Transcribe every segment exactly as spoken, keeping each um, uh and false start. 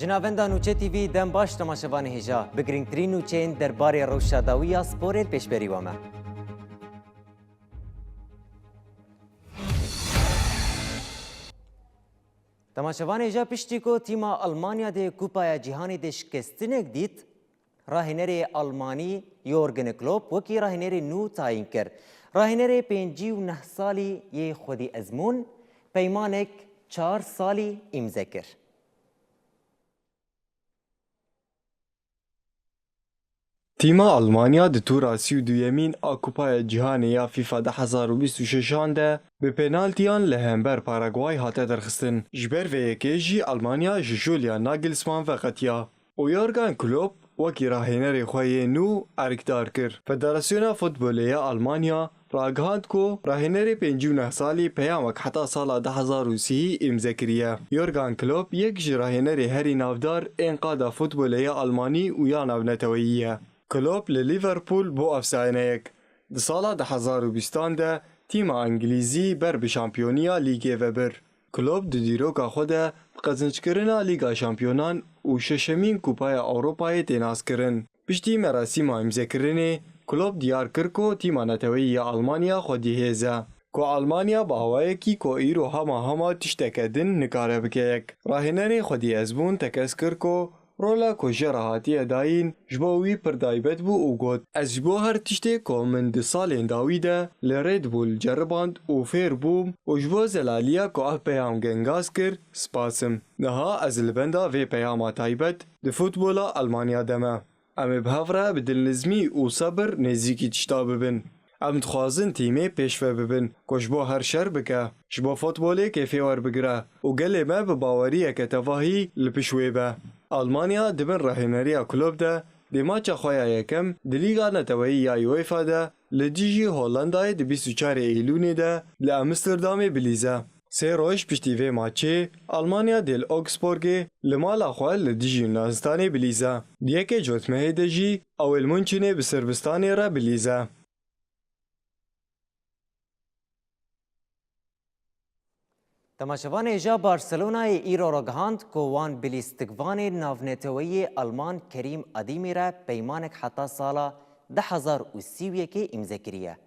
Ji navenda Nûçe T V dem baş temaşevanê hêja. Bi girîngtirîn nûçeyên derbarê rewşa dawî ya sporê li pêşberî we me. Temaşevanê hêja, piştî ku tîma Almanya dê Kupaya Cîhanê de şikestinek dît, rahênerê Almanî Jürgen Klopp wekî rahênerê nû tayîn kir. Rahênerê pêncî û neh salî yê xwedî ezmûn peymanek çar salî îmze kir. Tîma Almanya di tûra sî û duyemîn a Kupaya Cîhanê ya FIFA du hezar û bîst û şeşan de bi penaltiyan li hember Paraguay hate derxistin. Ji ber vê yekê jî Almanya ji Julian Nagelsmann veqetiya û Jurgen Klopp wekî rahênerê xwe yê nû erkdar kir. Federasyona Futbolê ya Almanya ragihand ku rahênerê pêncî û neh salî peyamek heta sala du hezar û sî îmze kiriye. Jurgen Klopp yek ji rahênerê herî navdar ên qada futbolê ya Almanî û ya navneteweyî ye. Klopp li Liverpool bû efsaneyek. Di sala du hezar û bîstan de tîma Îngilîzî ber bi şampiyoniya lîgê ve bir. Klopp di dîroka xwe de bi qezincekirina Lîga Şampiyonan û şeşemîn Kupaya Ewropayê tê naskirin. Piştî merasîma îmzekirinê, Klopp diyar kir ku tîma neteweyî ya Almanya xwedî hêz e, ku Almanya bi awayekî ku îro hema hema tişteke din nikare bike yek. Rahênerê xwedî ezbûn tekez kir ku rola ku jê re hatiye dayîn ji bo wî pir taybet bû û got, "Ez ji bo her tiştê ku min di salên dawî de li Red Bull ceriband û fêr bûm û ji bo zelaliya ku ev peyam gengaz kir, spas im. Niha ez li benda vê peyama taybet di futbola Almanya de me." Em ê bi hev re bi dilnizmî û sebir nêzîkî tişta bibin. Em dixwazin tîmê pêşve bibin ku ji bo her şer bike, ji bo futbolê kêfê werbigire û gelê me bi baweriyeke tevahî li pişt wê be. Almanya di bin rahêneriya Klopp de dê maça xwe ya yekem di Lîga Neteweyî ya UEFA de li dijî Hollandayê di bîst û çarê Eylûnê de li Amsterdamê bilîze. Sê roj piştî vê maçê, Almanya dê li Augsburgê li mala xwe li dijî Yunanistanê bilîze. Di yekê Cotmehê de jî ew ê li Munçinê bi Sirbistanê re bilîze. Temaşevanê hêja, Barcelonayê îro ragihand ku wan bi lîstikvanê navneteweyî Alman Kerîm Adîmî re peymanek heta sala du hezar û sî û yekê îmze kiriye.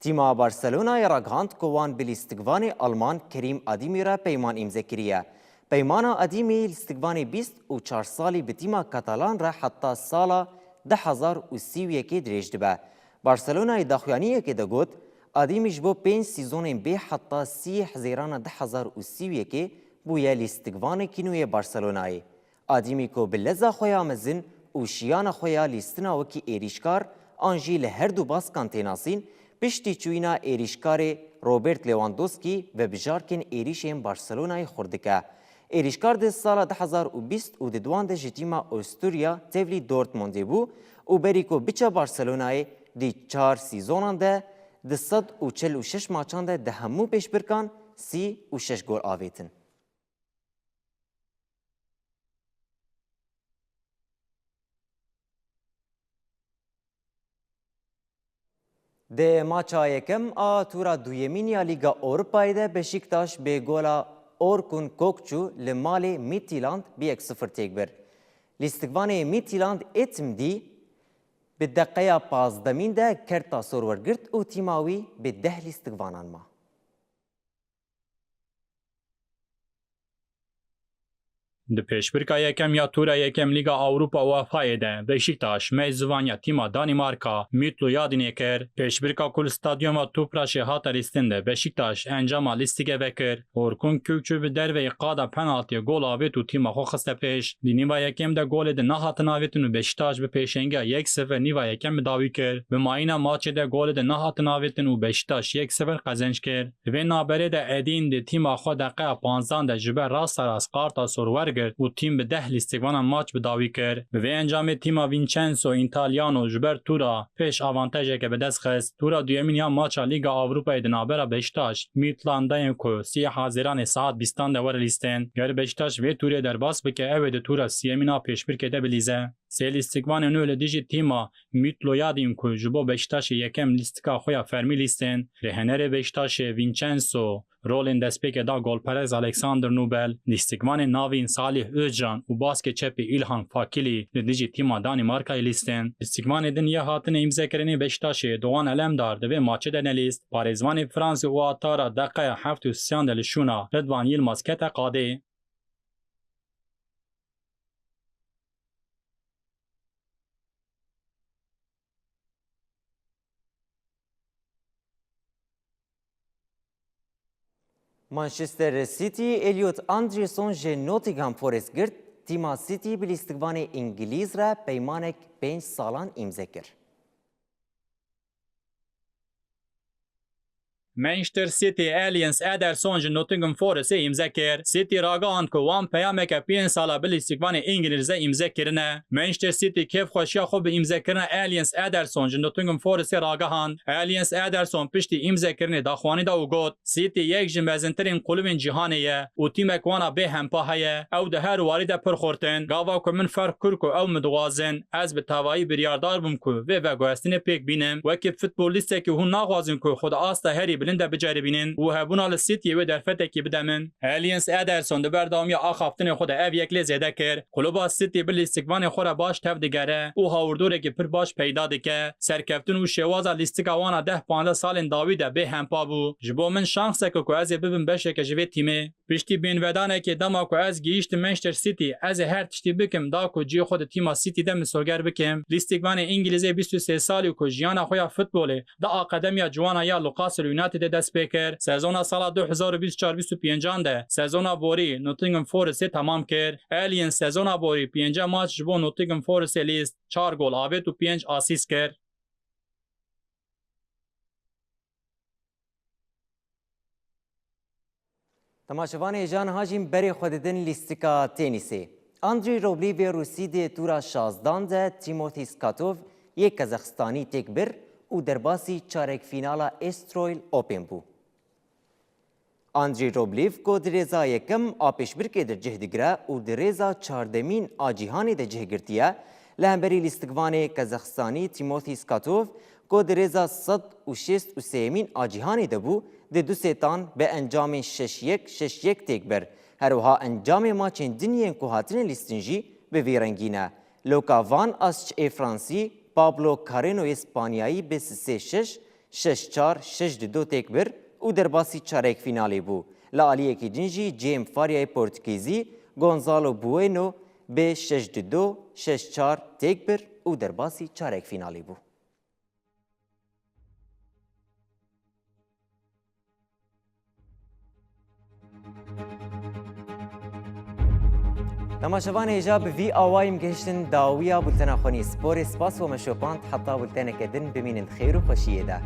Tîma Barcelonayê ragihand ku wan bi lîstikvanê Alman Kerîm Adîmî re peyman îmze kiriye. Peymana Adîmî lîstikvanê bîst û çar salî bi tîma Katalan re heta sala du hezar û sî û yekê dirêj dibe. Barcelonayê daxuyaniyekê de got, Adîmî ji bo pênc sîzonên bê heta sî Hezêrana du hezar û sî û yekê bûye lîstikvanekî nû yê Barcelonayê. Adîmî ku bi leza xwe ya mezin û şiyana xwe ya lîstina wekî êrîşkar an jî li her du baskan tê nasîn, piştî çûyîna êrîşkarê Robert Lewandowski vebijarkên êrîşên Barcelonayê xurt dike. Êrîşkar di sala du hezar û bîst û di duan de ji tîma Avusturya tevlî Dortmundê bû û berî ku biçe Barcelonayê, di çar sîzonan de di sed û çil û şeş maçan de di hemû pêşbirkan sî û şeş gol avêtin. Di maça yekem a tûra duyemîn ya Lîga Ewropayê de Beşiktaş bi gola Orkun Kokçu li malê Midtjylland bi yek sifir têk bir. Lîstikvanê Midtjylland Etimdi bi deqeya pazdemîn de kerta sor wergirt û tîma wî bi deh lîstikvanan ma. Di pêşbirka yekem ya tûra yekem Lîga Ewropa UEFA'yê de Beşiktaş mêzvaniya tîma Danîmarka Midtjyllandê kir. Pêşbirka ku li stadyuma Tüpraşê hate lîstin de Beşiktaş encama lîstikê vekir. Orkun Kükçü bi derveyî qada penaltiyê gol avêt û tîma xwe xiste pêş. Di nîva yekem de golê di nehatin avêtin û Beşiktaş bi pêşengiya yek sifir nîva yekem bi dawî kir. Bi mayîna maçê de golê di nehatin avêtin û Beşiktaş yek sifir qezenc kir. Di vê navberê de Edîn di tîma xwe deqeya panzdan de ji ber rasta rast qarta sor wergirt û tîm bi deh lîstikvana maç bi dawî kir. Bi vê encamê tîma Vincenzo Italiano ji ber tûra pêş avantejeke bi dest xist. Tûra duyemîn ya maça Lîga Ewropayê di navbera Beşiktaş Midtjyllandê ku sî Hezîranê saet bîstan de were lîstin. Ger Beşiktaş vê tûrê derbas bike, ew ê di tûra siyemîn a pêşbirkê de bilîze. Sê lîstikvanên nû li dijî tîma Midtjylland ku ji bo Beşiktaşê yekem lîstika xwe ya fermî lîstên, rêhenerê Beşiktaşê Vincenzo Rolên destpêkê da golperest Alexander Nubel, lîstikvanên navîn Salih Özcan û baskê çepê Ilhan Fakili li dijî tîma Danîmarkayê lîstin. Lîstikvanê din yê hatine îmzekirinê Beşiktaşê Doğan Alemdar di vê maçê de nelîst. Parêzvanê Fransê û Atara deqeya heft û sîyan de li şûna Ridvan Yilmaz kete qadê. Manchester City Elliot Anderson ji Nottingham Forest girt, tîma City bi lîstikvanê îngilîz re peymanek pênc salan îmze kir. Manchester City Elliot Anderson ji Nottingham Forestê îmze kir. City ragihand ku wan peyameke pênc sala bi lîstikvanê îngilîze îmze kirine. Manchester City kêfxweşiya xwe bi îmzekirina Elliot Anderson ji Nottingham Forestê ragihand. Elliot Anderson piştî îmzekirinê daxuyanî da û got, City yek ji mezintirên kulibên cîhanê ye û tîmek wana bê hempa heye. Ew di her warî de pir xurt in. Gava ku min ferq kir ku ew min dixwazin, ez bi tevayî biryardar bûm ku vê veguhestinê pêk bînim. Wekî futbolîstekî hûn naxwazin ku xwe di asta herî bilind de biceribînin û hebûna li Cityê wê derfetekî bide min. Elliot Anderson di berdewamiya axaftinê xwe de ev yek lê zêde kir. Kluba City bi lîstikvanê xwe re baş tev digere û hawirdoreke pir baş peyda dike. Serkeftin û şêwaza lîstika wana deh panzdeh salên dawî de bê hempa bû. Ji bo min şansek e ku ez ê bibim beşeke ji vê tîmê. Piştî bênvedanekê dema ku ez gihîştim Manchester City, ez ê her tiştî bikim da ku cihê xwe di tîma City de misoger bikim. Lîstikvanê Îngilîzê bîst û sê salî ku jiyana xwe ya futbolê di Akademiya Ciwana ya Newcastle United de dest pê kir. Sezona sala du hezar û bîst û çar bîst û pêncan de sezona borî Nottingham Forestê temam kir. Elliot sezona borî pêncî maç ji bo Nottingham Forestê lîst, çar gol avêt û pênc asîst kir. Temaşevanê hêja niha jî berê xwe didin lîstika tenîsê. Andrî Roblîvê Rûsî di tûra şazdan de Timothy Skatov yê Kazexstanî têk bir û derbasî çarekfînala Estoril Open bû. Andrî Roblîv ku di rêza yekem a pêşbirkê de cih digire û di rêza çardemîn a cîhanê de cih girtiye, li hemberî lîstikvanê Kazexstanî Timothy Skatov ku di rêza sed û şêst û sêyemîn a cîhanê de bû, di du sêtan bi encamên şeş yek, şeş yek têk bir. Her wiha encamê maçên din yên ku hatine lîstin jî bi vî rengî ne. Loka Van Asç ê Fransî, Pablo Carreno yê Spanyayî bi sisê şeş, şeş çar, şeş du têk bir û derbasî çarekfînalê bû. Li aliyekî din jî Cem Faria yê Portugîzî, Gonzalo Bueno bi şeş du, şeş çar têk bir û derbasî çarekfînalê bû. Temaşevanê hêja, bi vî awayî em gihiştin dawiya bultena xwe nî sporê. Spas we me şopand, heta bulteneke din bimînin di xêr û xweşiyê de.